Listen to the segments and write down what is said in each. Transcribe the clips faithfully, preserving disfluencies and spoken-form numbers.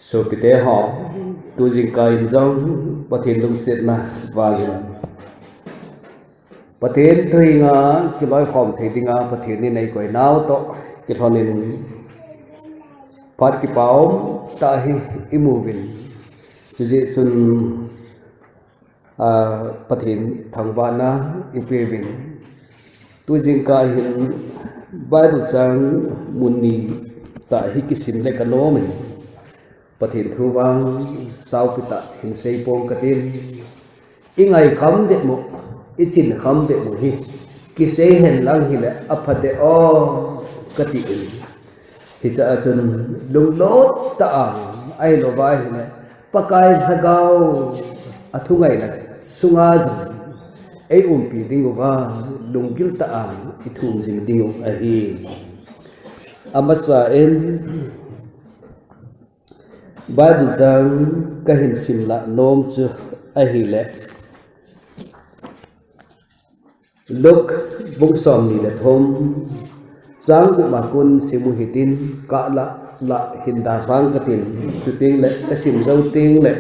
Sopite ho, tu jingkah in jong Pathen lungsetna vangin, Pathen thu henga kiloikhom thei dinga Pathen in eikoinau toh kilhonin phat kipa umtah hi imu uvin. Chujeh chun, ah, Pathen thangvahna ipeuvin. Tu jingkah hin Bible chang mun ni tah hi kisim le kanomin, Pathen thu vang saopi tah hin seipong katin. Ingai kham deh mo, ichin kham deh mo hi kisei henlang hile apha deh o, kati in. Hiche a chun lunglut tah a, ahilouva hile Pakai Lhagao athungaina sunga jong eiumpi dinguva lunggil tah a ithum jing dingu ahi. Amasa in Bible chang kahin simlah nom chu ahile, Luke bung somni le thum, chang gup ma kon simu hitin, kalah lah hin dalhang katin, chuteng le kasim jou teng le,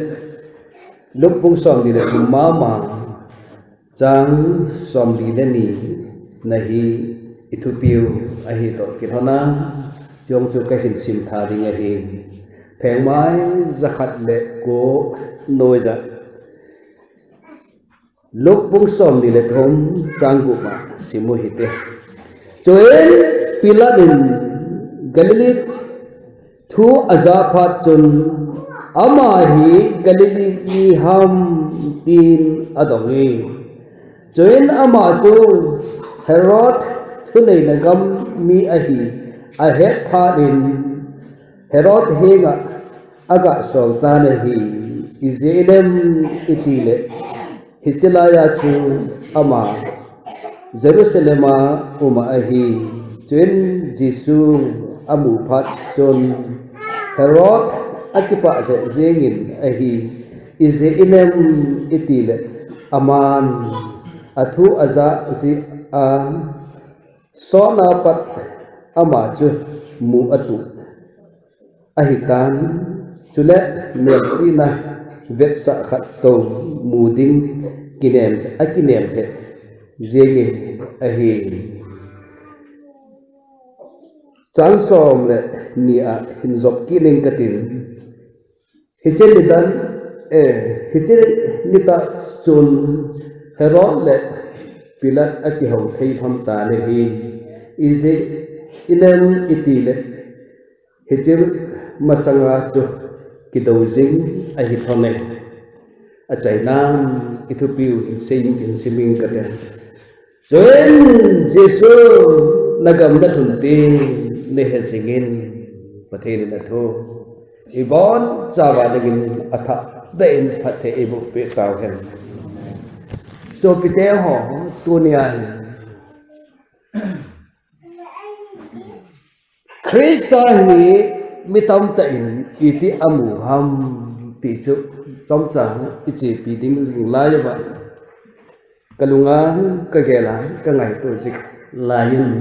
Luke bung somni le thum mama, chang somli le ni na hi ithupiu ahi toh kilhona, chujong chu kahin simtha ding ahi. Phengmai jakhat le ko noiya. Luke bung somni le thum chang gup ma simu hite. Chuin Pilat in Galilee thu ajah phat chun, ama hi Galilee mi ham tin adong e. Chuin ama chu Herod thuneina gam mi ahi ahet phat in, Herod henga aga sol tan ahi, ijeh inem itile, hiche laiya chu ama Jerusalem a um ahi. Chuin Jesu amu phat chun Herod akipah lheh jengin ahi, ijeh inem itile, aman athu ajah jeh a sotna pat ama chu mu atuh ahitan, chule melchihna vetsah khat tou mu ding kinem, akinem lheh jenge ahi. Chang som le ni a hin jop kit ning katin. Hiche nidan, eh, hiche nitah chun Herod le Pilat akihou thei lhon tan ahi. Ijeh inem itile, hiche masanga chu kidou jing ahi lhon e. Achaina ithupiu hin sei, hin siming kate. Chuin Jesu nagam nalhun ding nahe jingin, Pathen in athu ibonchauva dingin athah beh in phatthei eiboh peh tauhen. Sopite ho, tunia hin Christa hi mi tamtah in iti amu ham ti chu chomcha ichepi ding jing lai uva, kalunga kagel a kangaito jing laiyin,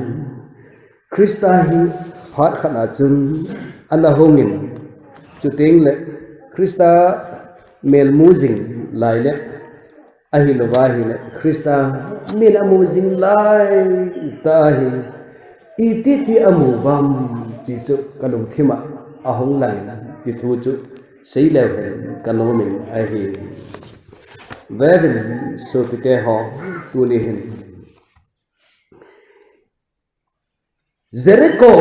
Christa hi phat khat a chun ana hungin, chuteng le Christa melmu jing lai le ahilouva hile Christa min amu jing lai tah hi, iti ti amu uvam ti chu kalungthim a ahung langin, ti thu chu seileu hen kanomin ahi. Veuvin sopite ho, tuni hin Jericho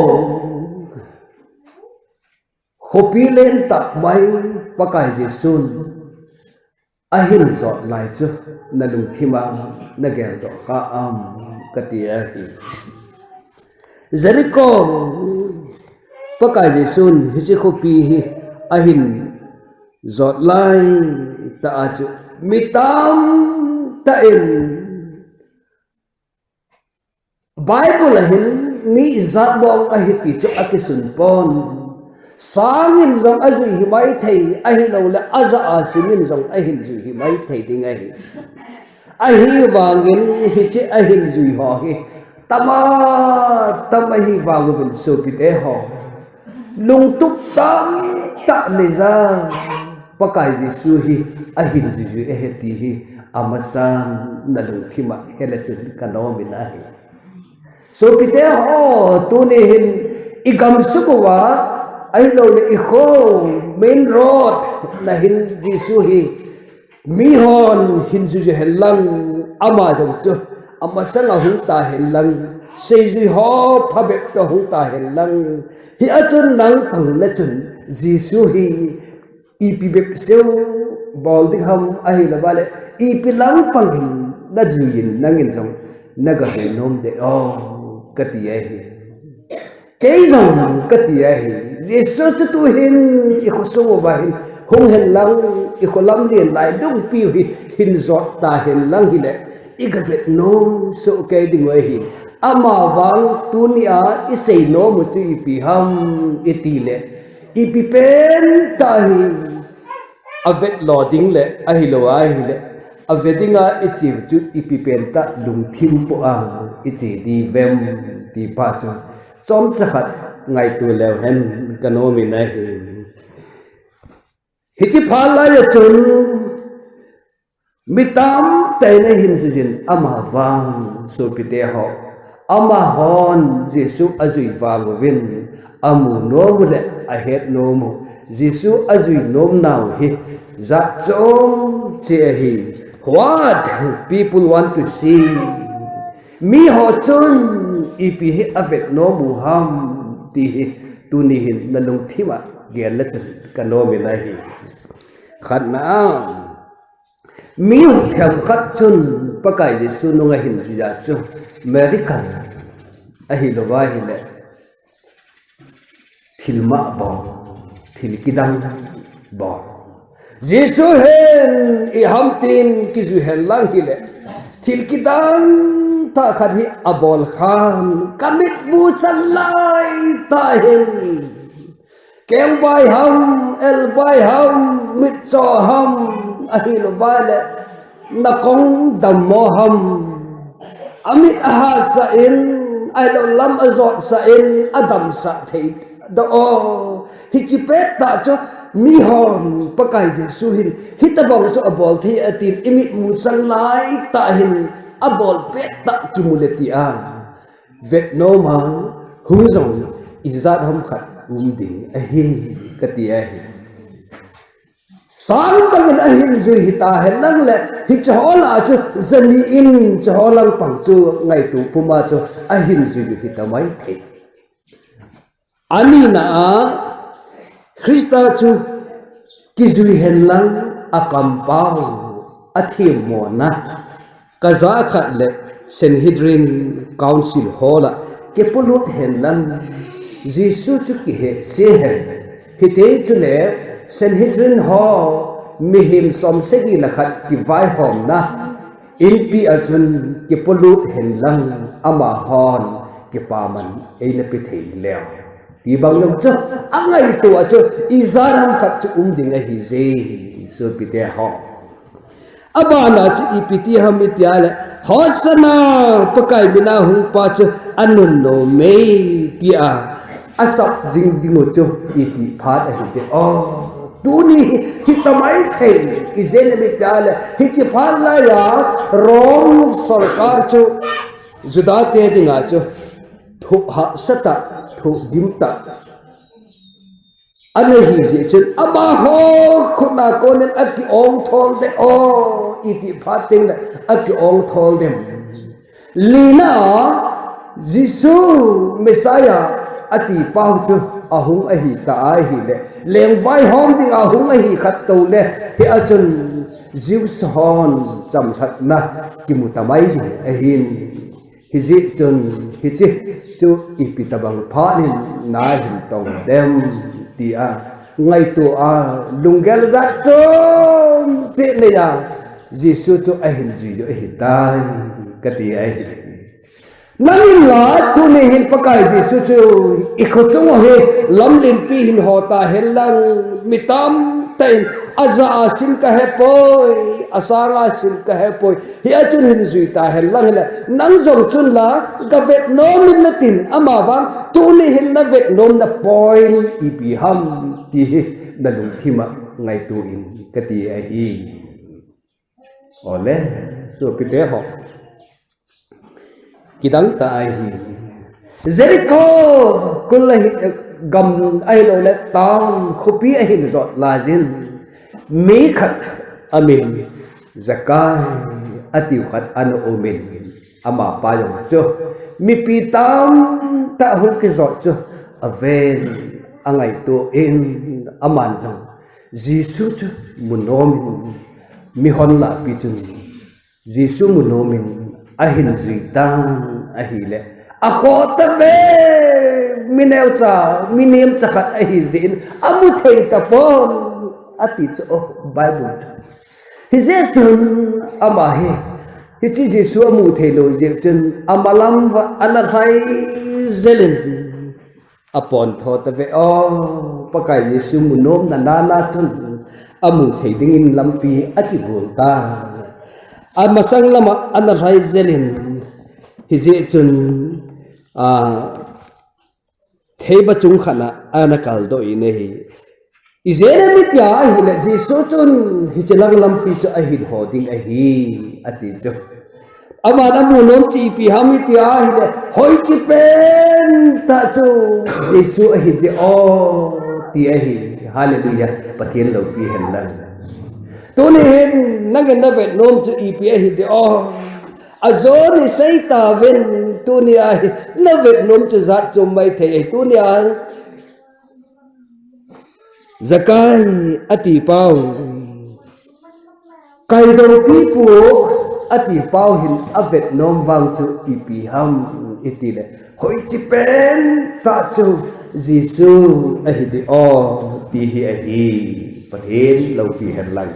khopi lentah mai Pakai Jesun ahin jot lai chu nalungthim a nageldoh kha am kati ahi. Jericho, Pakai Jesun hiche khopi hi ahin jot lai tah a chu mi tamtah in Bible a hin mi ijat bou ahi ti chu akisun pon. Sang in jong ajui hi maithei, ahilouleh ajah a sim in jong ahin jui hi maithei ding ahi. Ahivangin hiche ahin jui ho hi tama tam ahi vang uvin sopite ho, Lungtup tamtah neija Pakai Jesu hi ahin juijui ahi ti hi amasan nalungthima hela chun kanomin ahi. Sopite ho, tuni hin igamsung uva, ahilouleh ikho, main road na hin Jesu hi mihon hin juijui henlang, ama jong chu amasanga hung tahen lang, seijui ho phabep toh hung tahen lang, hia chun nang pang le chun Jesu hi ipi bep seu bol ding ham, ahilouva leh ipi lang pang hin najui in nangin jong nagavei nom ding o, kati ahi. Kei jong kati ahi. Jesu chu tuhin ikhosung uva hin hung hen lang, ikho lamlen lai lungpi u hi hin jot tahen lang hileh igavet nom soh kei ding u ahi. Amavang tunia isei nom u chu ipi ham itileh, ipi pentah hi avet lo ding le ahilou ahileh, ave dinga icheu chu ipi pentah lungthim po a iche diu vem ti pa chu chomcha khat ngaito leu hen kanomin ahi. Hiche phat laiya chun mi tamtah in ahin juijin, amavang sopite ho, amahon Jesu ajui vang uvin amu nom u le ahet nom u, Jesu ajui nomnau hi jat chom cheh ahi. What people want to see. Miho chun ipi hi avet nom u ham ti hi tuni hin nalungthima gel le chun kanomin ahi. Khatna a, mi themkhat chun Pakai Jesu nunga hin juiya chu miracle ahilouva hileh thilmah bol, thil kidang bol. Jesu hin iham tin kijui hen lang hileh thil kidang tah khat hi abol khan, kamit mu chang laitah hin kengbai ham, elbai ham, mitcho ham, ahilouva leh nakong dammo ham, amit ahatsah in, ahilou lam ajotsah in adamsah thei ding o. Hiche pettah chu mihon Pakai Jesu hin hitobang chu abol thei atin imitmu chang laitah hin abol pettah kimu le tia vetnom a hung jong ijat ham khat um ding ahi kati ahi. Sangtah in ahin jui hita henlang le hiche ho lah a chu jani in hiche ho lang pang chu ngaito puma chu ahin jui hita maithei. Anina a Christa chu kijui henlang akampau athemmona kajah khat le Sanhedrin Council hall a kipolut henlang Jesu chu kihehse hen. Hiteng chule Sanhedrin ho mihem somsagi le khat kivaihomna inpi a chun kipolut henlang amahon kipaman eina pe thei leu ti bang jong chu angaito a chu ijat ham khat chu um ding ahije sopite ho. Abana chu ipi ti ham itia le, Hosanna, Pakai mina hungpa chu anunnom e tia asap jing ding u chu iti phat ahi ti o. Tuni hi hita maithei, ijeh inem itia le hiche phat laiya Rome sorkar chu Judate dinga chu thoh hahsatah, thoh gimtah ana hijeh chun amaho khutna konin akiong thol dem o, iti phat tengle akiong thol dem. Lina a Jesu Messiah atipau chu ahung ahita ahile, lengvaihom dinga hung ahi khat toule, hia chun Jews hon chamlhatna kimu tamai ding ahin. Hijeh chun hiche chu ipi tobang phat in nahin tong dem tia ngaito a lunggel jat chom cheh neiya Jesu chu ahin jui u ahitai kati ahi. Nangin la tuni hin Pakai Jesu chu i khosunga hi lamlenpi hin hota henlang, mi tamtah in aja a sim kahepoi, asanga sim kahepoi. Hia chun hin juita henlang hile, nang jong chun la gavet nom in natin, amavang tuni hin navet nom na point ipi ham ti hi nalungthima ngaito in kati ahi. Ole, sopite ho. Kidang tah ahi. Jericho khul ahi, gam ahilouleh town khopi ahin jot laijin, mi khat amin Zakai atiu khat ana umin, amapa jong chu mipi tamtah hung kijot chu aven angaito in, aman jong Jesu chu munomin, mihon lahpi chun Jesu munomin ahin juitan ahile, akhoh tave, mi neocha, mi nemcha khat ahijeh in amu thei tapon ati chu, o, Bible chu. Hijeh chun ama hi, hiche Jesu amu theilou jeh chun amalam uva ana lhai jelin, apontho tave, o, Pakai Jesu munomna nana chun amu thei dingin lampi akigol ta. Amasang lama ana lhai jelin, hijeh chun, a, theiba chung khatna ana kaldoh in ahi. Ijeh inem itia ahile, Jesu chun hiche lang lampi chu ahin ho ding ahi, ati chu. Aman amu nom chu ipi ham itia ahile, hoiche pentah chu Jesu ahi ding o, ti ahi. Hallelujah. Pathen loupi henlang. Tuni hin nangin navet nom chu ipi ahi ding o. Ajon isei tauvin, tunia hi navet nom chu jat chom maithei ahi, tunia Zakai atipau, kaidongpipu atipau hin avet nom vang chu ipi ham itile, hoiche pentah chu Jesu ahi ding o, ti hi ahi. Pathen loupi henlang.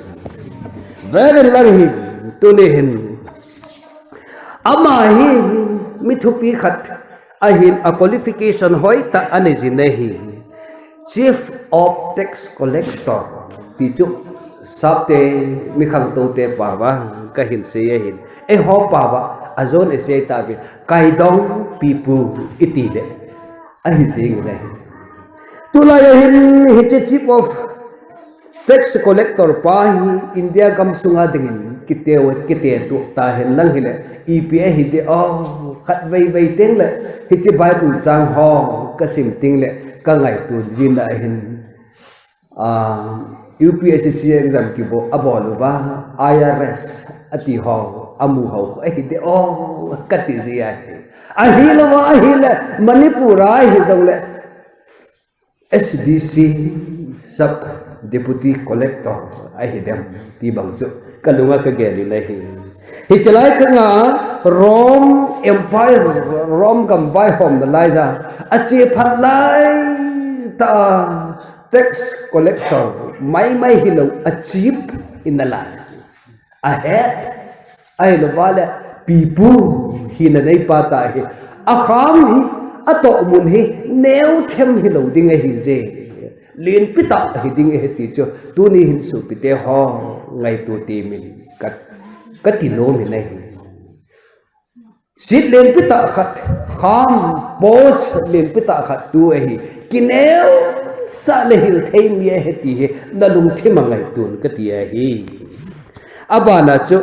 Veuvin lang hi, tuni hin ama hi mi thupi khat ahin, a qualification hoitah anei jin ahi. Chief of Tax Collector ti chu sapte, mi khangtoute paova kahin sei ahin, eiho paova ajon isei tauvin, kaidongpipu itile ahi jeng in ahi. Tulai ahin hiche Chief of Tax Collector pa hi India gamsunga dingin kite, kitetup tahen lang hile, ipi ahi ding o, khatvei vei tengle hiche Bible chang ho kasim tengle kangaito jin ahin, a, U P S C exam kibol, abol uva, I R S ati ho amu ho ahi ding o, kati ji ahi. Ahilouva ahile, Manipur a hijongle S D C, Sub Deputy Collector ahi dem ti bang chu kalunga kagel in ahi. Hiche lai khanga Rome Empire, Rome gam vaihomna laija, ache phat laitah a tax collector maimai hilou, a chief hina lai. A head, ahilouva le pipu hina neipa tah hi, akham hi, atohmun hi neothem hilou ding ahije. Lenpi tah hiding ahi ti chu tuni hin sopite ho ngaito temin ka, kati nom in ahi. Seat lenpi tah khat, kham, post lenpi tah khat tu ahi. Kineosah le hilthei mi ahi ti hi nalungthima ngaiton kati ahi. Abana chu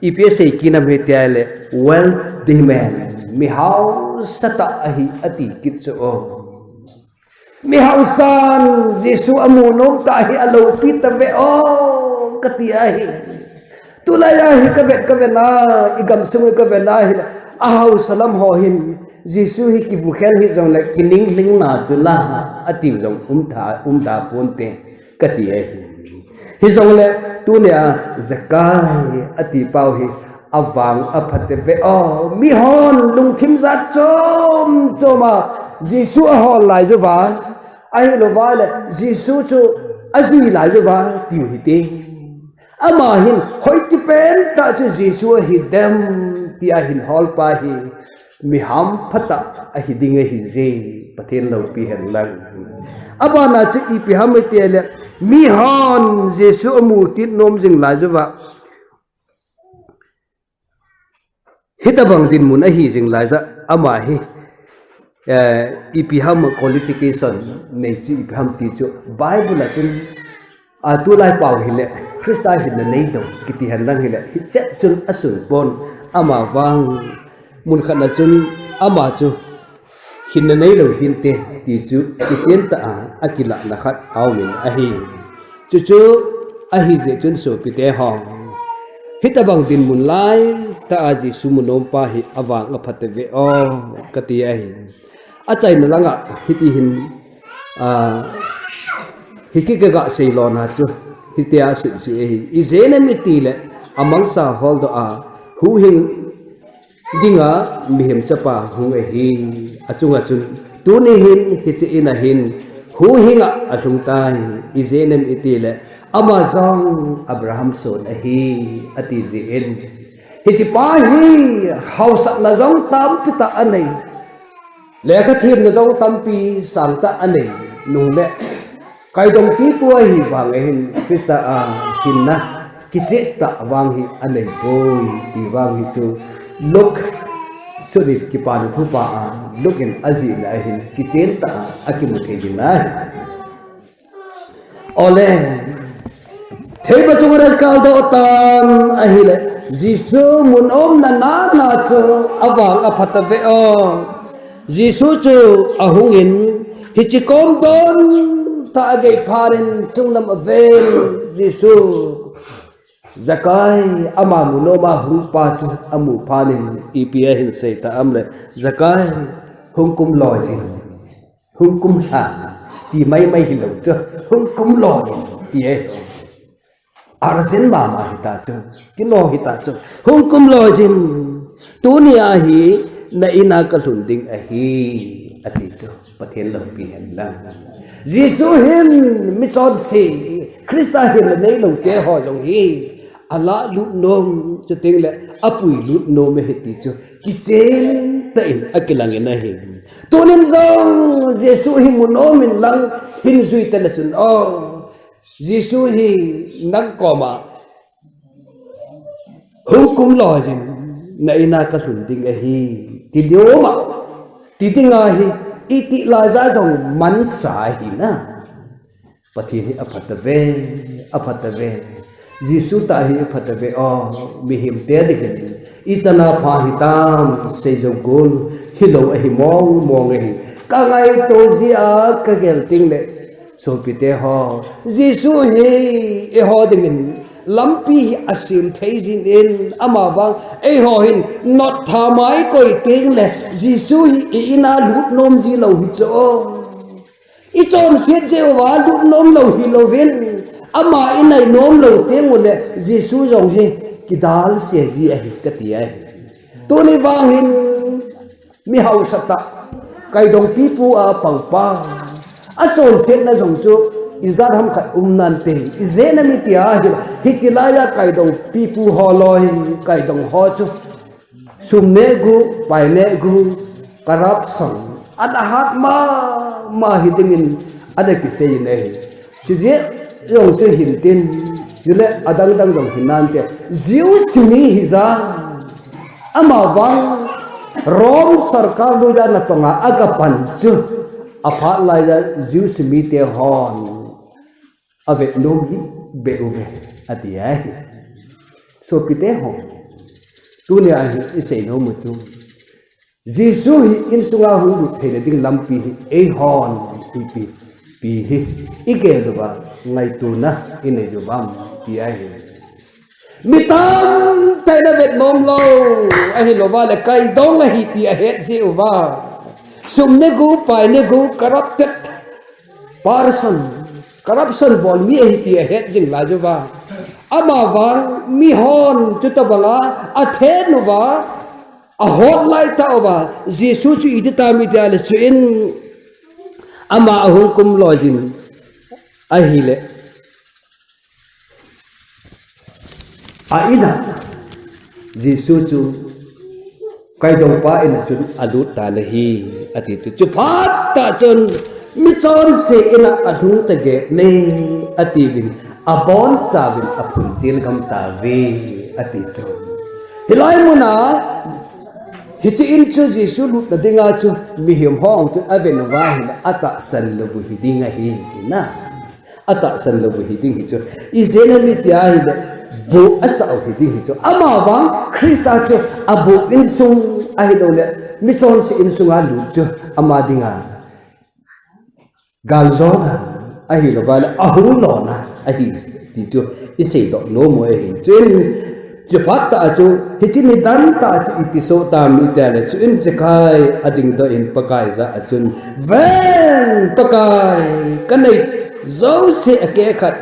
ipi asei kit nam itileh, wealthy man, mi haosatah ahi ati kit chu o. Mi haosan Jesu amu nom tah hi aloupi tave o kati ahi. Tulai a hi kavet, kavet na, igamsung kavet na hi, ahaosa lam ho hin Jesu hi kivukhel hijongle kiningling na chu la atiu jong umtha, umda ponte kati ahi. Hijongle tunia Zakai ati pau hi avang apha tave o, mihon lungthim jat chom chom a Jesu ahol lai uva, ahilouva le Jesu chu ajui lai uva tiu hite. Ama hin hoiche pentah chu Jesu ahidem tia hin holpa hi mi hamphatah ahi ding ahi je, Pathen loupi hen lang. Abana chu ipi ham itile, mihon Jesu amu kit nom jing lai uva, hitabang dinmun ahi jing lai uva, ama hi, eh, ipi ham qualification nei chu ipi ham ti chu Bible a chun, a tulai pau hile, Christa hinna neilou kiti hen lang hile, hichet chun asun pon, ama vang mun khat na chun ama chu hinna neilou hinte ti chu kichen tah a, akilahna khat aumin ahi. Chuchu ahi jeh chun sopite ho, hitabang dinmun laitah a Jesu mu nompa hi avang aphat ve o, kati ahi. Achaina langa hiti hin, ah, hiki kaga seilona chu, hitia asei chu ahi. Ijeh inem itile, amangsa holdoh a, huhhing dinga mihem chapa hung ahi. Achunga chun, tuni hin hiche in a hin huhhinga alhung tai. Ijeh inem itile, ama jong Abraham son ahi, ati jeh in. Hichepa hi hausatna jong tampi tah anei, lekha themna jong tampi sangtah anei nung le, kaidong pipu ahi vang ahin Christa a hinna kicheh tah vang hi anei poi ti vang hi chu Luke sut in Kipana Thupha a Luke in ajihna ahin kichen tah a akimu thei jing nai. Ole, theipa chunga kaldoh tan ahile, Jesu mun umna nana chu avang aphat ve o. Jesu chu ahungin, hiche kom don tah a agei phat in chunglam aven Jesu. Zakai, ama mu noma hungpa chu amu phat in ipi ahin sei tam le, Zakai, hung kum loi jin. Hung kum lha, ti maimai hilou chu, hung kum loi jin, ti e. Urgent mama hita chu, kino hita chu, hung kum loi jin, tunia hi na ina kalhun ding ahi, ati chu, Pathen loupi hen lang. Jesu hin michonse, Christa hinna neilou te ho jong hi, alah lut nom, chuteng le apui lut nom ahi ti chu, kichen tah in akilang in ahi. Tunin jong Jesu hi mu nom in lang hin jui tale chun, o, Jesu hi nang koma hung kum loi jin, na ina kalhun ding ahi, ti diu ma, ti ding ahi, iti laiya jong mansa ahi na. Pathen hi aphat ve, aphat ve. Jesu tah hi aphat ve o, mihem te ding hin. Ichan a pha hitam, seijou gol, hilou ahi mong mong ahi. Kangaito jia kagel teng le, sopite ho, Jesu hi eiho dingin lampi hi asem thei jin in, ama vang eiho hin not tha mai koi teng le, Jesu hi i ina lut nom ji lou hi chu. Ichonset jeh uva lut nom lou hilouvin, ama inai nom lou teng ule, Jesu jong hi kidalse ji ahi kati ahi. Tuni vang hin mi hausa tah, kaidong pipu a pangpa, achonsetna jong chu ijat ham khat um nante, ijeh inem iti ahile, hiche laiya kaidong pipu ho loi, kaidong ho chu sum neh gu, pai neh gu, corruption, ana hat mama hi dingin ana kisei in ahi. Chujeh jong chu hin tin, chule adang dang jong hin nante, Jews mi hija, ama vang Rome sorkar luiya natonga aga pan chu, aphat laiya Jews mite hon avet nom hi beh uve, ati ahi. Sopite ho, tunia hi isei nom u chu, Jesu hi insunga hung lut theina ding lampi hi eihon ipi pi hi igel uva, ngaitona inei uvam ti ahi. Mi tamtah in avet nom lou, ahilouva le kaidong ahi ti ahet jeh uva, sum neh gu, pai neh gu, corrupted person, corruption bol mi ahi ti ahet jing lai uva, ama vang mihon chutobanga athen uva, ahot laitah uva, Jesu chu iti tam iti le chuin, ama ahung kum loi jin ahile, a ina Jesu chu Kaidongpa in a chun alut tan ahi, ati chu. Chuphat tah chun, michonse in a alhung ta geh ne, ati vin, abon chauvin aphun chil gam tave, ati chu. Hilai mun a, hiche in chu Jesu lutna dinga chu, mihem ho chu aven uva ahile, atahsan lou u hi ding ahi, na. Atahsan lou u hi ding hi chu. Ijeh inem itia ahile, boh asah u hi ding hi chu. Amavang Christa chu aboh insung ahilouleh, michonse insunga lut chu ama dinga galjona ahilou vale, ahung lona ahi ti chu isei doh nom u ahi. Chuin, chuphat tah a chu, hiche nidan tah a chu ipi soh tam itia le, chuin Zakai adingdoh in Pakai jah a chun, Ven, Pakai, kanei jouse akeh khat,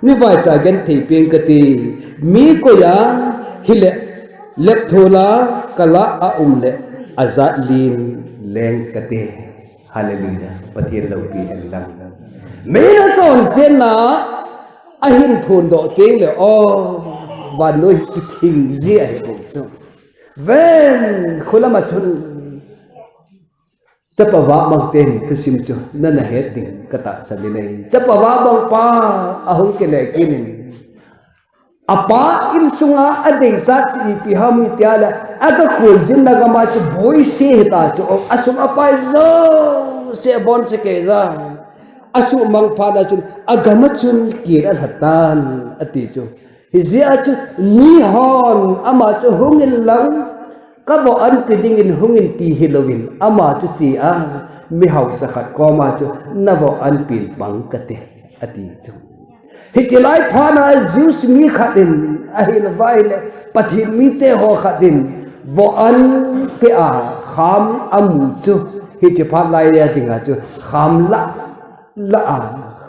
mivaicha genthei peng kati, mi koi a hile, lepthol a kala aum le, ajat lin leng kati. Hallelujah. Pathen loupi hen lang. Min achonsetna ahin phondoh teng le, o, vannoi kithing ji ahi bou chu. Ven, kholama chun chapa vahbang teni thusim chu nana het ding katahsan in ahi. Chapa vahbang pa ahung kile kit in, apa insunga adeichat chu ipi ham itia le, aga kholjinna gam a chu boise hita chu, asum apai jouse abon chekei ja. Asuhmang phat a chun, agam a chun kel alha tan, ati chu. Hijeh a chu, mihon ama chu hungin lang, kavoh anpi dingin hungin ti hilouvin, ama chu che a, mihaosa khat koma chu, navoh anpin pang kate, ati chu. Hiche lai phat a Jews mi khat in, ahilou vale, Pathen mite ho khat in, voh an peh a, kham amu chu, hiche phat lai a dinga chu, kham lah, lah a,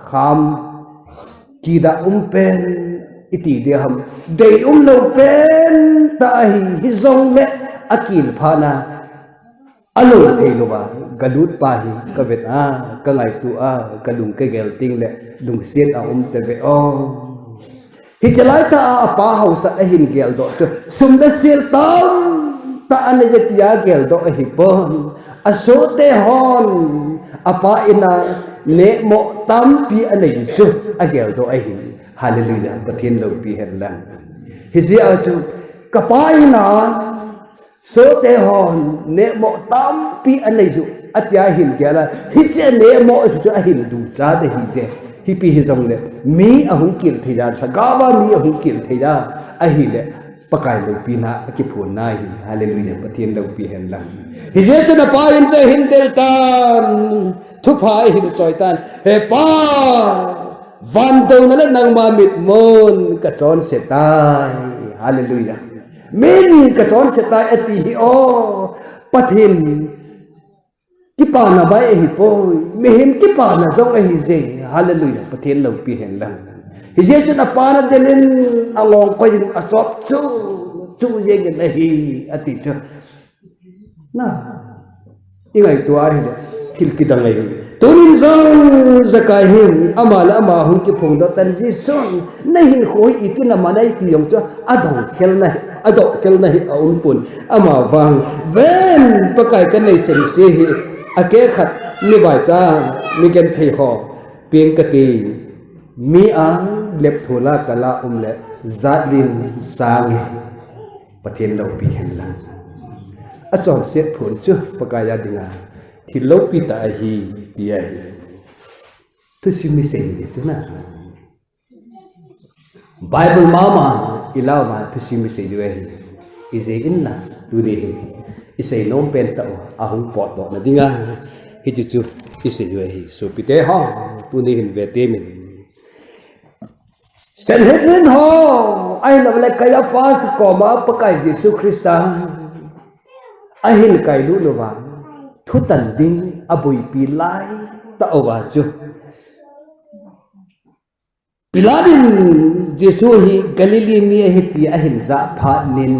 kham kidah um pen, iti ding ham, dei umlou pen tah ahi, hijongle, akel phat a, alou thei louva, galut pa hi, kavet a, kangaito a, kalung kagel teng le, lungset aum tave o. Hiche lai tah a apa haosat ahin geldoh chu, sum le sil tamtah anei e tia geldoh ahipon. Asohte hon, apa in a nehmoh tampi anei chu, ageldoh ahi. Hallelujah, Pathen loupi hen lang. Hijeh a chu, kapa in a, sohte hon, nehmoh tampi anei chu, atia ahin gel a, hiche nehmoh chu ahin duchat ahi je, hipi hijongle, mi ahung kel thei ja, lhagao a mi ahung kel thei ja, ahile, Pakai loupina akiphonna ahi, hallelujah, Pathen loupi hen lang. Hijeh chun apa in chu ahin del tan, thupha ahin choi tan, He Pa, van douna le nangma mitmun kachonse tai, hallelujah. Min kachonse tai ati hi o, Pathen kipana vai ahipoi, mihem kipana jong ahi je, hallelujah, Pathen loupi hen lang. Hijeh chun apa in adel in angong koi in achop chu, chu jeng in ahi, ati chu. Na, ingaito a hile, thil kidang ahi. Tunin jong Zakai hin, ama le ama hung kiphongdoh tan, Jesun, nahinkho hi iti naman ai ti jong chu, adong khelna, adong khelna hi aumpon. Amavang, ven, Pakai kanei chengse hi, akeh khat, mivaicha, migenthei ho, peng kati, mi a, lepthol a kala um le, jat lin sang e. Pathen loupi hen lang. Achonset phon chu Pakai a dinga thil loupi tah ahi, ti ahi. Thusim isei ji chu na. Bible mama ilah uva thusim isei ji u ahi. Ijeh inem tuni hin isei nom pen tah u ahung potdoh na dinga, hiche chu isei ji u ahi. Sopite ho, tuni hin ve temin. Sanhedrin ho, ahilouleh Caiaphas koma Pakai Jesu Christa ahin kailut uva, thutan ding aboipi laitah uva chu, Pilat in Jesu hi Galilee mi ahi ti ahin jah phat in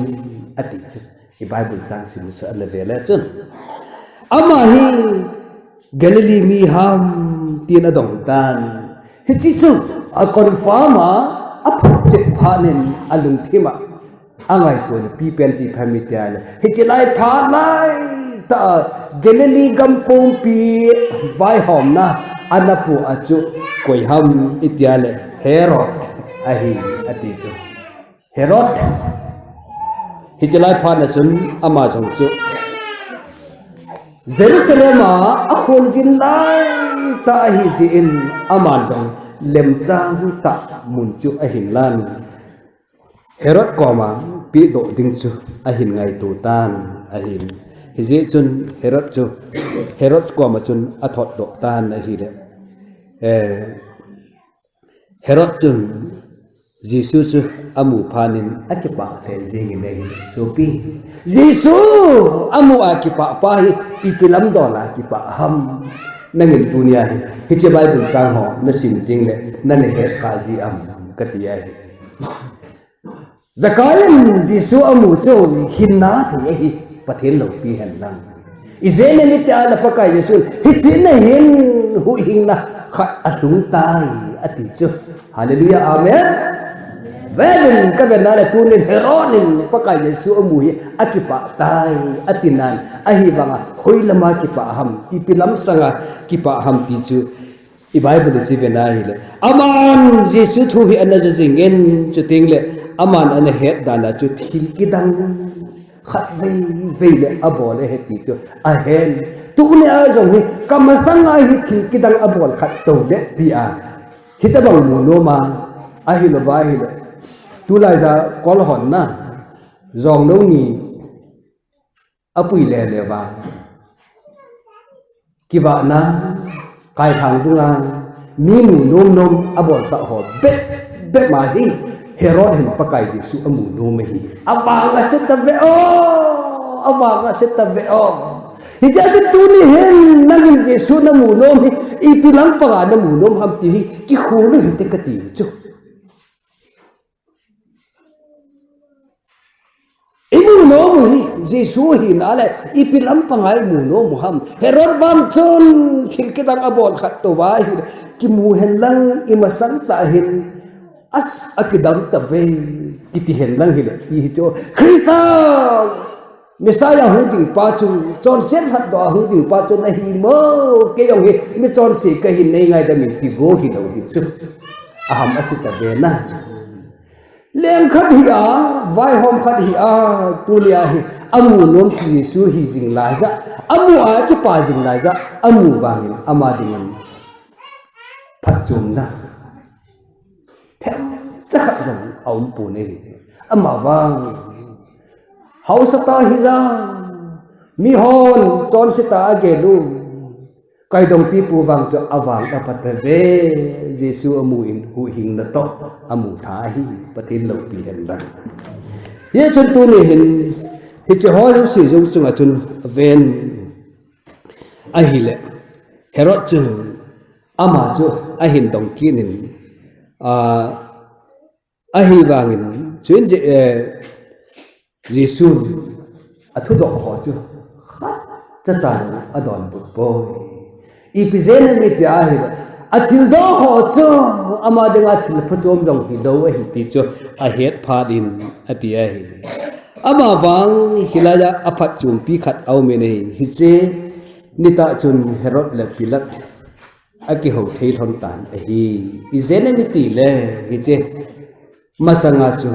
ati chu. I Bible chang sim chu ana ve le chun, ama hi Galilee mi ham tin adong tan. Hiche chu a confirm a, aphotchet phat in alungthim a, angaito le, ipi pen chi pha mi tia le, hiche lai phat lai tah a Galilee gam pumpi vaihomna ana pu a chu koi ham i tia le, Herod ahi, ati chu. Herod, hiche lai phat na chun ama jong chu Jerusalem a akholjin lai tah ahi jeh in, aman jong lemchang tah mun chu ahin lan. Herod koma pehdoh ding chu ahin ngaito tan ahin. Hijeh chun Herod chu, Herod koma chun athot doh tan ahile. Eh, Herod chun Jesu chu amu phat in akipah lheh jeng in ahi, sopi. Jesu amu a kipah pa hi ipi lam dol a kipah ham? Nangin tunia hi, hiche Bible chang ho nasim teng le, nana het kha ji am, kati ahi. Zakai in Jesu amu chu hinna thei ahi, Pathen loupi hen lang. Ijeh inem itile Pakai Jesu in, hiche nahin huhhingna khat alhung tai, ati chu. Hallelujah, amen. Ven in, kaven na le tunin Herod in Pakai Jesu amu hi akipah tai, ati nan. Ahivanga hoilama kipah ham, ipi lam sanga kipah ham ti chu i Bible chu ven ahile, aman Jesu thu hi ana ja jing in, chuteng le aman ana het dan a chu thil kidang khat vei vei le abol ahi ti chu ahen. Tunia jong hi kamasanga hi thil kidang abol khat to le ti a, hitabang mu nom a, ahilouva ahile, tulai ja kol honna, jong lou ni apui le le va, kivahna, kaithang dunga mi mu nom nom abolsah ho bep bep ma hi Herod hin Pakai Jesu amu nom ahi. Avang ase tave o, avang ase tave o. Hiche chu tuni hin nangin Jesu namu nom hi ipi lam panga namu nom ham ti hi kikhol u hite kati chu. Imu nom u hi Jesu hina le ipi lam panga imu nom u ham? Herod vang chun thil kidang abol khat to va hile, kimu hen lang imasang tah hin, as, akidam tave, kiti hen lang hile, ti hi chu. Christa, Messiah hung ding pa chu, chonset lhatdoh a hung ding pa chu nahi mo, kei jong hi michonse kahin, nei ngaidam in, ti go hilou hi chu. Aham ase tave na. Leng khat hi a, vaihom khat hi a, tunia hi amu nom chu Jesu hi jing laija, amu a kipa jing laija, amu vangin ama dingin phatchomna themcha khat jong aumpon ahi. Ama vang haosa tah hija, mihon chonse tah a agel u, Kaidongpipu vang chu avang apha tave, Jesu amu in huhhingna toh amu tha ahi, Pathen loupi hen lang. Hichun tuni hin, hiche ho jouse jong chunga chun ven ahile, Herod chu ama chu ahin dong kit in, a, ahivangin, chuin Je-, eh, Jesun athudoh ho chu khatcha chan adonbut poi. Ipi jeh inem iti ahile, athildoh ho chu ama dinga thil phachom jong hilou ahi ti chu ahet phat in ati ahi. Ama vang hilaiya aphatchompi khat aumin ahi. Hiche nitah chun Herod le Pilat akihou thei lhon tan ahi. Ijeh inem itile, hiche masanga chu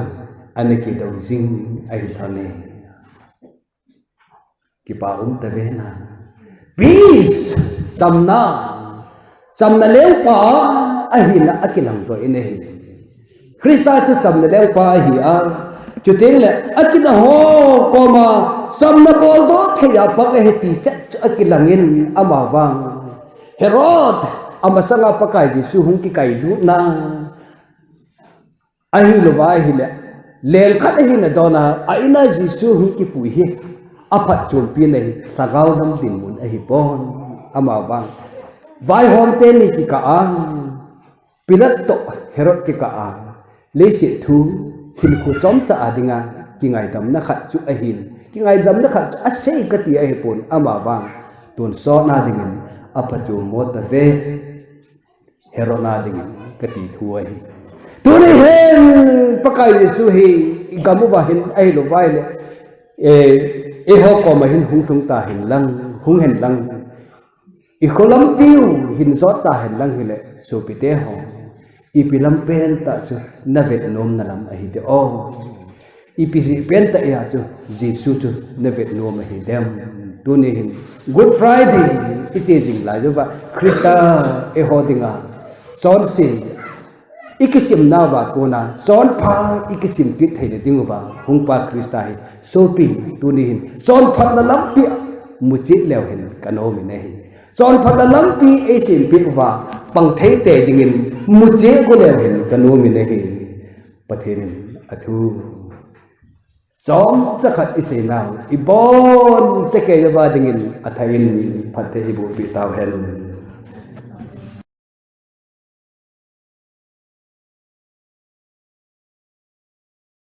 ana kidou jing ahi lhon e. Kipa um tave na. Peace, chamna. Chamna lengpa ahina akilangdoh in ahi. Christa chu chamna lengpa ahi a. Chuteng le, akina ho koma chamna boldoh thei a pang ahi ti chet chu akilangin ama vang. Herod, amasanga Pakai Jesu hung kikailutna ahilouva ahile, leng khat ahina dona, a ina Jesu hung kipui hi aphatchompina hi lhagao lam dinmun ahipon, ama vang. Vaihom teni kikah a, Pilat toh Herod kikah a, leiset thu hinkho chomcha a dinga kingaidamna khat chu ahin, kingaidamna khat chu asei kati ahipon, ama vang. Tonsot na dingin aphatchommo tave. Herod na dingin kati thu ahi. Tuni hin Pakai Jesu hi igam uva hin ahilouva ahile, eh, eiho koma hin hung lhung tahen lang, hung hen lang. Ikholampiu hin jot tahen lang hile, sopite ho. Ipi lam pentah chu navet nomna lam ahi dem. Ipi jeh pentah a chu Jesu chu navet nom ahi dem. Tuni hin Good Friday iche jing lai uva Christa eiho dinga chonse ikisim nauva kona chonpha ikisim kit theina diuva hungpa Christa hi sopi tuni hin chonphatna lampi muchet leu hen kanom in ahi. Chonphatna lampi eisempeh uva pang thei tei dingin muchet go leu hen kanom in ahi. Pathen in athu chomcha khat isei nau ibonchauva dingin athah in phatthei eibohpeh tauhen.